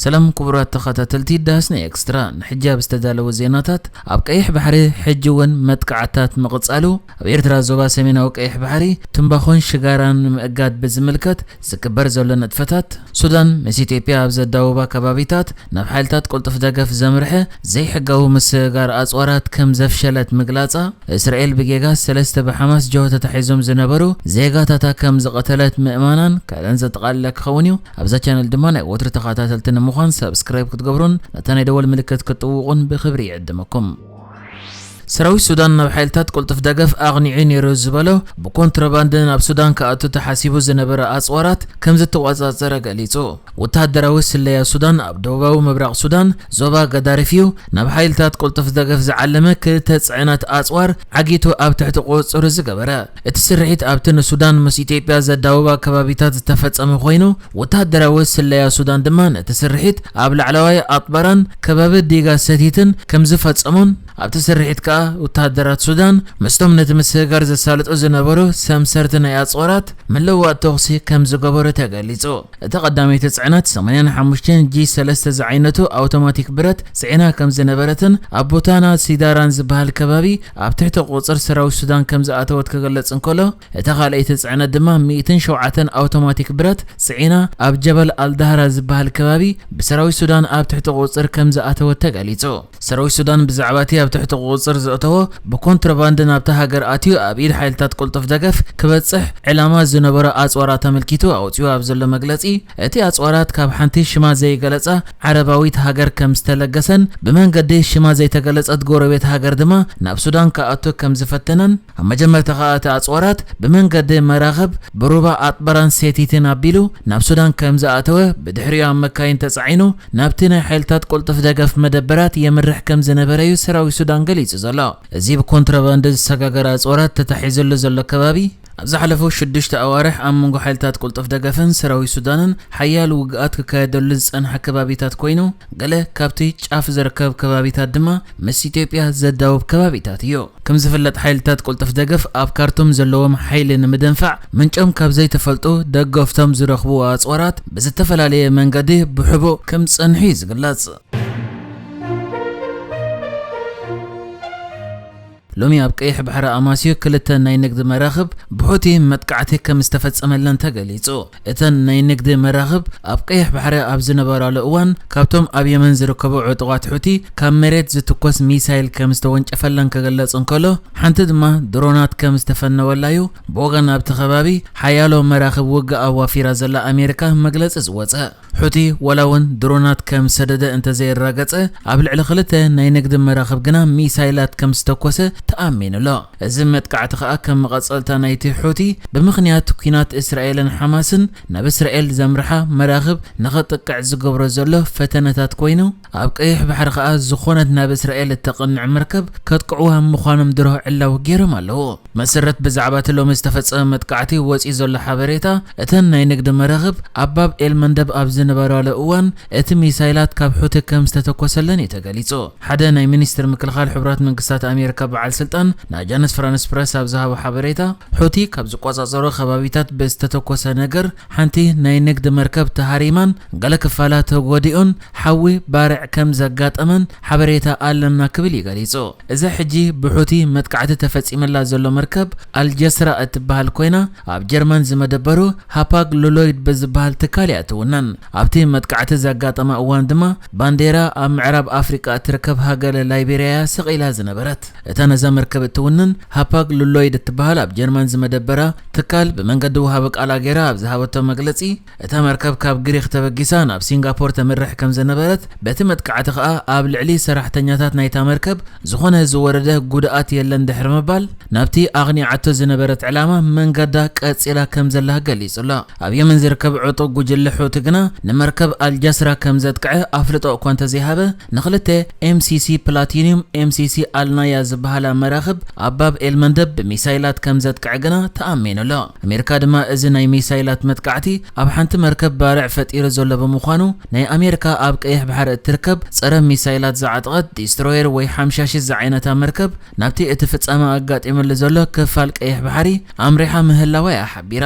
ሰላም ክቡራት ተኸታተልቲ ዳስና ኤክስትራ፣ ንሕጂ ኣብ ዝተዳለወ ዜናታት፣ ኣብ ቀይሕ ባሕሪ ሕጂ እውን መጥቃዕታት ምቕጻሉ፣ ኣብ ኤርትራ ዞባ ሰሜናዊ ቀይሕ ባሕሪ ትንባኾን ሽጋራን ንምእጋድ ብዝምልከት ዝግበር ዘሎ ንጥፈታት፣ ሱዳን ምስ ኢትዮጵያ ኣብ ዘዳውባ ከባቢታት ናብ ሓይልታት ቅልጡፍ ደገፍ ዘምርሐ ዘይሕጋዊ ምስግጋር ኣጽዋራት ከም ዘፍሸለት ምግላጻ፣ እስራኤል ብጌጋ ሰለስተ ብሓማስ ጀሆ ተታሒዞም ዝነበሩ ዜጋታታ ከም ዝቐተለት ምእማናን ካልእን ዘጠቓለለ ክኸውን እዩ። ኣብዛ ቻነል ድማ ናይ ወትሩ ተኸታተልቲ ንምዃን ሳብስክራይብ ክትገብሩን ነታ ናይ ደወል ምልክት ክትጥውቑን ብኽብሪ ይዕድመኩም። ሰራዊት ሱዳን ናብ ሓይልታት ቅልጡፍ ደገፍ ኣቕኒዑ ነይሩ ዝበሎ ብኮንትሮባንድ ናብ ሱዳን ክኣቱ ተሓሲቡ ዝነበረ ኣጽዋራት ከም ዝተቖጻጸረ ገሊጹ። ወተሃደራዊ ስለያ ሱዳን ኣብ ደቡባዊ ምብራቕ ሱዳን ዞባ ገዳሪፍ እዩ ናብ ሓይልታት ቅልጡፍ ደገፍ ዝዓለመ ክልተ ጽዕነት ኣጽዋር ዓጊቱ ኣብ ትሕቲ ቁጽጽሩ ዝገበረ። እቲ ስርሒት ኣብቲ ንሱዳን ምስ ኢትዮጵያ ዘዳውባ ከባቢታት ዝተፈጸመ ኮይኑ፣ ወተሃደራዊ ስለያ ሱዳን ድማ ነቲ ስርሒት ኣብ ላዕለዋይ ኣጥበራን ከባቢ ዲጋ ሰቲትን ከም ዝፈጸሞን፣ ኣብቲ ስርሒት ከኣ ወተሃደራት ሱዳን ምስቶም ነቲ ምስግጋር ዘሳልጡ ዝነበሩ ሰምሰርቲ ናይ ኣጽዋራት ምልውዋጥ ተኹሲ ከም ዝገበሩ ተገሊጹ። እታ ቀዳመይቲ ጽዕነት ሰማንያን ሓሙሽተን ጂ ሰለስተ ዝዓይነቱ ኣውቶማቲክ ብረት ጽዒና ከም ዝነበረትን ኣብ ቦታና ሲዳራን ዝበሃል ከባቢ ኣብ ትሕቲ ቁጽር ሰራዊት ሱዳን ከም ዝኣተወት ክገልጽ እንከሎ፣ እታ ካልኣይቲ ጽዕነት ድማ ሚእትን ሸውዓተን ኣውቶማቲክ ብረት ጽዒና ኣብ ጀበል ኣልዳህራ ዝበሃል ከባቢ ብሰራዊት ሱዳን ኣብ ትሕቲ ቁጽር ከም ዝኣተወት ተገሊጹ። ሰራዊት ሱዳን ብዛዕባ እቲ ኣብ ትሕቲ ቁጽር ዘእተዎ ብኮንትሮባንድ ናብታ ሃገር ኣትዩ ኣብ ኢድ ሓይልታት ቅልጡፍ ደገፍ ክበጽሕ ዕላማ ዝነበሮ ኣጽዋራት ኣመልኪቱ ኣውጺኡ ኣብ ዘሎ መግለጺ፣ እቲ ኣጽዋራት ካብ ሓንቲ ሽማ ዘይገለጻ ዓረባዊት ሃገር ከም ዝተለገሰን ብመንገዲ ሽማ ዘይተገለጸት ጎረቤት ሃገር ድማ ናብ ሱዳን ክኣቱ ከም ዝፈተነን፣ ኣብ መጀመርታ ከኣ እቲ ኣጽዋራት ብመንገዲ መራኽብ ብሩባ ኣጥበራን ሴቲትን ኣቢሉ ናብ ሱዳን ከም ዝኣተወ፣ ብድሕሪኡ ኣብ መካይን ተጻዒኑ ናብቲ ናይ ሓይልታት ቅልጡፍ ደገፍ መደበራት የምርሕ ከም ዝነበረ እዩ ሰራዊት ሱዳን ገሊጹ ዘሎ። እዚ ብኮንትሮባንድ ዝሰጋገረ ኣጽዋራት ተታሒዙሉ ዘሎ ከባቢ፣ ኣብ ዝሓለፉ ሽዱሽተ ኣዋርሕ ኣብ መንጎ ሓይልታት ቅልጡፍ ደገፍን ሰራዊት ሱዳንን ሓያል ውግኣት ክካየደሉ ዝጸንሐ ከባቢታት ኮይኑ፣ ገለ ካብቲ ጫፍ ዝርከብ ከባቢታት ድማ ምስ ኢትዮጵያ ዘዳውብ ከባቢታት እዩ። ከም ዝፍለጥ፣ ሓይልታት ቅልጡፍ ደገፍ ኣብ ካርቱም ዘለዎም ሓይሊ ንምድንፋዕ፣ ምንጮም ካብ ዘይተፈልጡ ደገፍቶም ዝረኽብዎ ኣጽዋራት ብዝተፈላለየ መንገዲ ብሕቡእ ከም ዝጸንሑ እዩ ዝግለጽ። ሎሚ ኣብ ቀይሕ ባሕሪ ኣማስዩ ክልተ ናይ ንግዲ መራኽብ ብሑቲ መጥቃዕቲ ከም ዝተፈጸመለን ተገሊጹ። እተን ናይ ንግዲ መራኽብ ኣብ ቀይሕ ባሕሪ ኣብ ዝነበራሉ እዋን፣ ካብቶም ኣብ የመን ዝርከቡ ዕጡቓት ሑቲ ካብ መሬት ዝትኮስ ሚሳይል ከም ዝተወንጨፈለን ክግለጽ እንከሎ፣ ሓንቲ ድማ ድሮናት ከም ዝተፈነወላዩ ብወገን ኣብቲ ከባቢ ሓያሎ መራኽብ ውግእ ኣዋፊራ ዘላ ኣሜሪካ መግለጺ ዝወጸ። ሑቲ ዋላ እውን ድሮናት ከም ዝሰደደ እንተዘየረጋገጸ፣ ኣብ ልዕሊ ክልተ ናይ ንግዲ መራኽብ ግና ሚሳይላት ከም ዝተኮሰ ተኣሚኑ ኣሎ። እዚ መጥቃዕቲ ከኣ ከም መቐጸልታ ናይቲ ሑቲ ብምኽንያት ኲናት እስራኤልን ሓማስን ናብ እስራኤል ዘምርሓ መራኽብ ንኸጥቅዕ ዝገብሮ ዘሎ ፈተነታት ኮይኑ፣ ኣብ ቀይሕ ባሕሪ ከኣ ዝኾነት ናብ እስራኤል እተቕንዕ መርከብ ከጥቅዕዋ ምዃኖም ድሮ ዕላዊ ገይሮም ኣለዉ። መሰረት ብዛዕባ እቲ ሎሚ ዝተፈጸመ መጥቃዕቲ ወጺኡ ዘሎ ሓበሬታ፣ እተን ናይ ንግዲ መራኽብ ኣብ ባብ ኤል መንደብ ኣብ ዝነበራሉ እዋን፣ እቲ ሚሳይላት ካብ ሑቲ ከም ዝተተኮሰለን እዩ ተገሊጹ። ሓደ ናይ ሚኒስትሪ ምክልኻል ሕቡራት መንግስታት ኣሜሪካ በዓል ስልጣን ንኣጃንስ ፍራንስ ፕረስ ኣብ ዝሃቦ ሓበሬታ፣ ሑቲ ካብ ዝቆጻጸሮ ከባቢታት ብዝተተኮሰ ነገር ሓንቲ ናይ ንግዲ መርከብ ተሃሪማን ገለ ክፋላ ተጎዲኡን ሓዊ ባርዕ ከም ዘጋጠመን ሓበሬታ ኣለና ክብል እዩ ገሊጹ። እዛ ሕጂ ብሑቲ መጥቃዕቲ ተፈጺመላ ዘሎ መርከብ ኣልጀስራ እትበሃል ኮይና፣ ኣብ ጀርመን ዝመደበሩ ሃፓግ ሉሎይድ ብዝበሃል ትካል እያ ትውነን። ኣብቲ መጥቃዕቲ ዘጋጠማ እዋን ድማ ባንዴራ ኣብ ምዕራብ ኣፍሪቃ እትርከብ ሃገር ላይቤርያ እያ ሰቒላ ዝነበረት። እታ ነዛ መርከብ እትውንን ሃፓግ ሉሎይድ እትበሃል ኣብ ጀርመን ዝመደበራ ትካል ብመንገዲ ወሃቢ ቃላ ገይራ ኣብ ዝሃበቶ መግለጺ፣ እታ መርከብ ካብ ግሪኽ ተበጊሳ ናብ ሲንጋፖር ተምርሕ ከም ዝነበረት፣ በቲ መጥቃዕቲ ከኣ ኣብ ልዕሊ ሰራሕተኛታት ናይታ መርከብ ዝኾነ ዝወረደ ጉድኣት የለን ድሕሪ ምባል፣ ናብቲ ኣቕኒዓቶ ዝነበረት ዕላማ መንገዳ ቀጺላ ከም ዘላ ገሊጹ ኣሎ። ኣብ የመን ዝርከብ ዕጡቕ ጉጅለ ሑቲ ግና ንመርከብ ኣልጃስራ ከም ዘጥቅዐ ኣፍልጦ እኳ እንተዘይሃበ፣ ንኽልተ ኤምሲሲ ፕላቲኒየም ኤምሲሲ ኣልናያ ዝበሃላ መራኽብ ኣብ ባብ ኤልመንደብ ብሚሳይላት ከም ዘጥቅዐ ግና ተኣሚኑ ኣሎ። ኣሜሪካ ድማ እዚ ናይ ሚሳይላት መጥቃዕቲ ኣብ ሓንቲ መርከብ ባርዕ ፈጢሩ ዘሎ ብምዃኑ፣ ናይ ኣሜሪካ ኣብ ቀይሕ ባሕሪ እትርከብ ጸረ ሚሳይላት ዝዓጠቐት ዲስትሮየር ወይ ሓምሻሺ ዝዓይነታ መርከብ ናብቲ እቲ ፍጻመ ኣጋጢሙሉ ዘሎ ክፋል ቀይሕ ባሕሪ ኣምሪሓ ምህላዋ እያ ሓቢራ።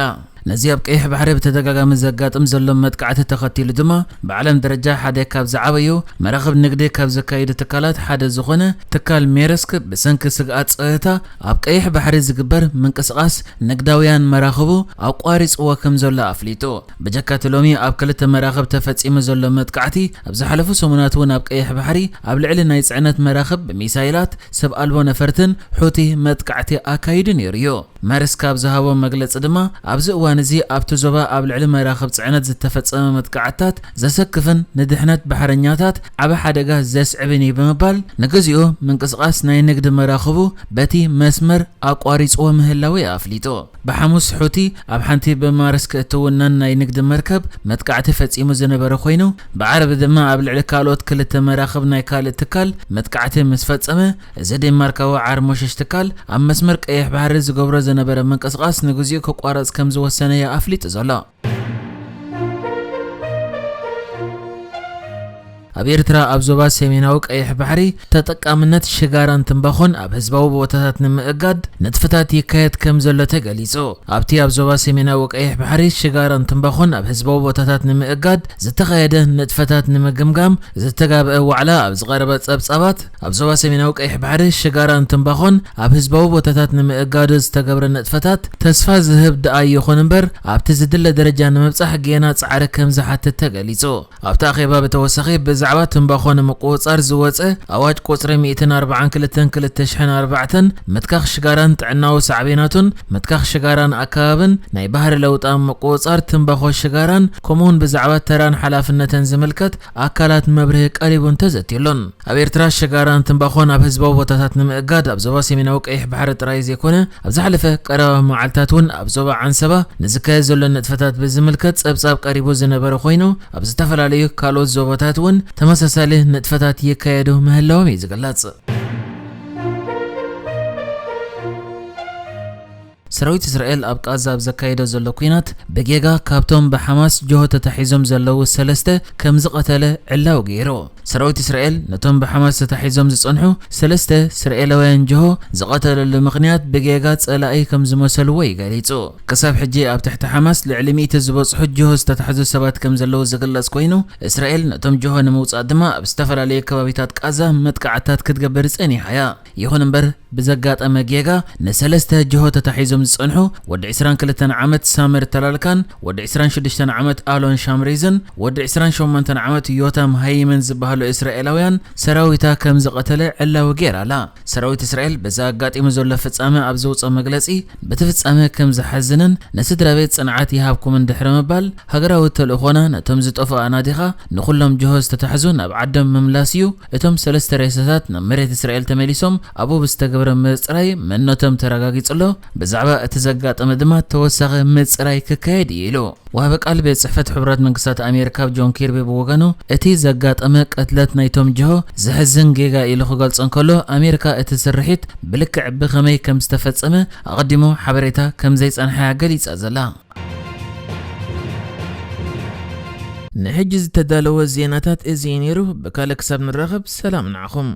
ነዚ ኣብ ቀይሕ ባሕሪ ብተደጋጋሚ ዘጋጥም ዘሎ መጥቃዕቲ ተኸቲሉ ድማ፣ ብዓለም ደረጃ ሓደ ካብ ዝዓበዩ መራኽብ ንግዲ ካብ ዘካይዱ ትካላት ሓደ ዝኾነ ትካል ሜርስክ፣ ብሰንኪ ስግኣት ጸጥታ ኣብ ቀይሕ ባሕሪ ዝግበር ምንቅስቓስ ንግዳውያን መራኽቡ ኣቋሪጽዎ ከም ዘሎ ኣፍሊጡ። ብጀካቲ ሎሚ ኣብ ክልተ መራኽብ ተፈጺሙ ዘሎ መጥቃዕቲ፣ ኣብ ዝሓለፉ ሰሙናት እውን ኣብ ቀይሕ ባሕሪ ኣብ ልዕሊ ናይ ጽዕነት መራኽብ ብሚሳይላት፣ ሰብ ኣልቦ ነፈርትን ሑቲ መጥቃዕቲ ኣካይዱ ነይሩ እዩ። መርስክ ኣብ ዝሃቦ መግለጺ ድማ፣ ኣብዚ እዋን እዚ ኣብቲ ዞባ ኣብ ልዕሊ መራኽብ ጽዕነት ዝተፈጸመ መጥቃዕትታት ዘሰክፍን ንድሕነት ባሕረኛታት ዓቢ ሓደጋ ዘስዕብን እዩ ብምባል፣ ንግዚኡ ምንቅስቓስ ናይ ንግዲ መራኽቡ በቲ መስመር ኣቋሪጽዎ ምህላዉ እዩ ኣፍሊጡ። ብሓሙስ ሑቲ ኣብ ሓንቲ ብማርስክ እትውነን ናይ ንግዲ መርከብ መጥቃዕቲ ፈጺሙ ዝነበረ ኮይኑ፣ ብዓርቢ ድማ ኣብ ልዕሊ ካልኦት ክልተ መራኽብ ናይ ካልእ ትካል መጥቃዕቲ ምስ ፈጸመ፣ እዚ ዴንማርካዊ ዓርሞሸሽ ትካል ኣብ መስመር ቀይሕ ባሕሪ ዝገብሮ ዝነበረ ምንቅስቓስ ንግዚኡ ክቋረጽ ከም ዝወሰነ እዩ ኣፍሊጡ ዘሎ። ኣብ ኤርትራ ኣብ ዞባ ሰሜናዊ ቀይሕ ባሕሪ ተጠቃምነት ሽጋራን ትንባኾን ኣብ ህዝባዊ ቦታታት ንምእጋድ ንጥፈታት ይካየድ ከም ዘሎ ተገሊጹ። ኣብቲ ኣብ ዞባ ሰሜናዊ ቀይሕ ባሕሪ ሽጋራን ትንባኾን ኣብ ህዝባዊ ቦታታት ንምእጋድ ዝተኻየደ ንጥፈታት ንምግምጋም ዝተጋብአ ዋዕላ ኣብ ዝቐረበ ጸብጻባት፣ ኣብ ዞባ ሰሜናዊ ቀይሕ ባሕሪ ሽጋራን ትንባኾን ኣብ ህዝባዊ ቦታታት ንምእጋዱ ዝተገብረ ንጥፈታት ተስፋ ዝህብ ደኣ ይኹን እምበር፣ ኣብቲ ዝድለ ደረጃ ንምብጻሕ ጌና ጻዕሪ ከም ዝሓትት ተገሊጹ። ኣብቲ ኣኼባ ብተወሳኺ ብዛዕባ ትንባኾ ንምቁጽጻር ዝወጸ ኣዋጅ ቁጽሪ ሚእትን ኣርባዓን ክልተን ክልተ ሽሕን ኣርባዕተን፣ ምትካኽ ሽጋራን ጥዕናዊ ሳዕቤናቱን፣ ምትካኽ ሽጋራን ኣከባብን፣ ናይ ባህሪ ለውጢ ኣብ ምቁጽጻር ትንባኾ ሽጋራን፣ ከምኡውን ብዛዕባ ተራን ሓላፍነትን ዝምልከት ኣካላት መብርሂ ቀሪቡን ተዘትዩሉን። ኣብ ኤርትራ ሽጋራን ትንባኾን ኣብ ህዝባዊ ቦታታት ንምእጋድ ኣብ ዞባ ሰሜናዊ ቀይሕ ባሕሪ ጥራይ ዘይኮነ፣ ኣብ ዝሓለፈ ቀረባ መዓልታት እውን ኣብ ዞባ ዓንሰባ ንዝካየድ ዘሎ ንጥፈታት ብዝምልከት ጸብጻብ ቀሪቡ ዝነበረ ኮይኑ፣ ኣብ ዝተፈላለዩ ካልኦት ዞባታት እውን ተመሳሳሊ ንጥፈታት ይካየዱ ምህላዎም እዩ ዝግለጽ። ሰራዊት እስራኤል ኣብ ቃዛ ኣብ ዘካየዶ ዘሎ ኲናት ብጌጋ ካብቶም ብሓማስ ጅሆ ተታሒዞም ዘለዉ ሰለስተ ከም ዝቐተለ ዕላዊ ገይሩ። ሰራዊት እስራኤል ነቶም ብሓማስ ተታሒዞም ዝጸንሑ ሰለስተ እስራኤላውያን ጅሆ ዝቐተለሉ ምኽንያት ብጌጋ ጸላኢ ከም ዝመሰልዎ እዩ ገሊጹ። ክሳብ ሕጂ ኣብ ትሕቲ ሓማስ ልዕሊ ሚእቲ ዝበጽሑ ጅሆ ዝተታሕዙ ሰባት ከም ዘለዉ ዝግለጽ ኮይኑ፣ እስራኤል ነቶም ጅሆ ንምውጻእ ድማ ኣብ ዝተፈላለዩ ከባቢታት ቃዛ መጥቃዕትታት ክትገብር ጸኒሓ እያ። ይኹን እምበር፣ ብዘጋጠመ ጌጋ ንሰለስተ ጅሆ ተታሒዞም ዝጸንሑ ወዲ ዕስራን ክልተን ዓመት ሳምር ተላልካን፣ ወዲ ዕስራን ሽዱሽተን ዓመት ኣሎን ሻምሪዝን፣ ወዲ ዕስራን ሸሞንተን ዓመት ዮታም ሃይምን ዝበሃሉ እስራኤላውያን ሰራዊታ ከም ዝቐተለ ዕላዊ ገይራ ኣላ። ሰራዊት እስራኤል በዚ ኣጋጢሙ ዘሎ ፍጻመ ኣብ ዘውጽኦ መግለጺ፣ በቲ ፍጻመ ከም ዝሓዝንን ንስድራ ቤት ጽንዓት ይሃብኩምን ድሕሪ ምባል፣ ሃገራዊ ተልእኾና ነቶም ዝጠፍኡ ኣናዲኻ ንኹሎም ጅሆ ዝተታሕዙ ናብ ዓዶም ምምላስ እዩ። እቶም ሰለስተ ሬሳታት ናብ መሬት እስራኤል ተመሊሶም ኣብኡ ብዝተገብረ ምጽራይ መንነቶም ተረጋጊጹ ኣሎ። ብዛዕባ እቲ ዘጋጠመ ድማ ተወሳኺ ምጽራይ ክካየድ እዩ ኢሉ። ወሃቢ ቃል ቤት ጽሕፈት ሕቡራት መንግስታት ኣሜሪካ ጆን ኪርቢ ብወገኑ፣ እቲ ዘጋጠመ ቅትለት ናይቶም ጅሆ ዘሕዝን ጌጋ ኢሉ ክገልጾ እንከሎ፣ ኣሜሪካ እቲ ስርሒት ብልክዕ ብኸመይ ከም ዝተፈጸመ ኣቐዲሙ ሓበሬታ ከም ዘይጸንሓ ገሊጻ ዘላ። ንሕጂ ዝተዳለወ ዜናታት እዚ እዩ ነይሩ። ብካልእ ክሳብ ንራኸብ ሰላም ንዓኹም።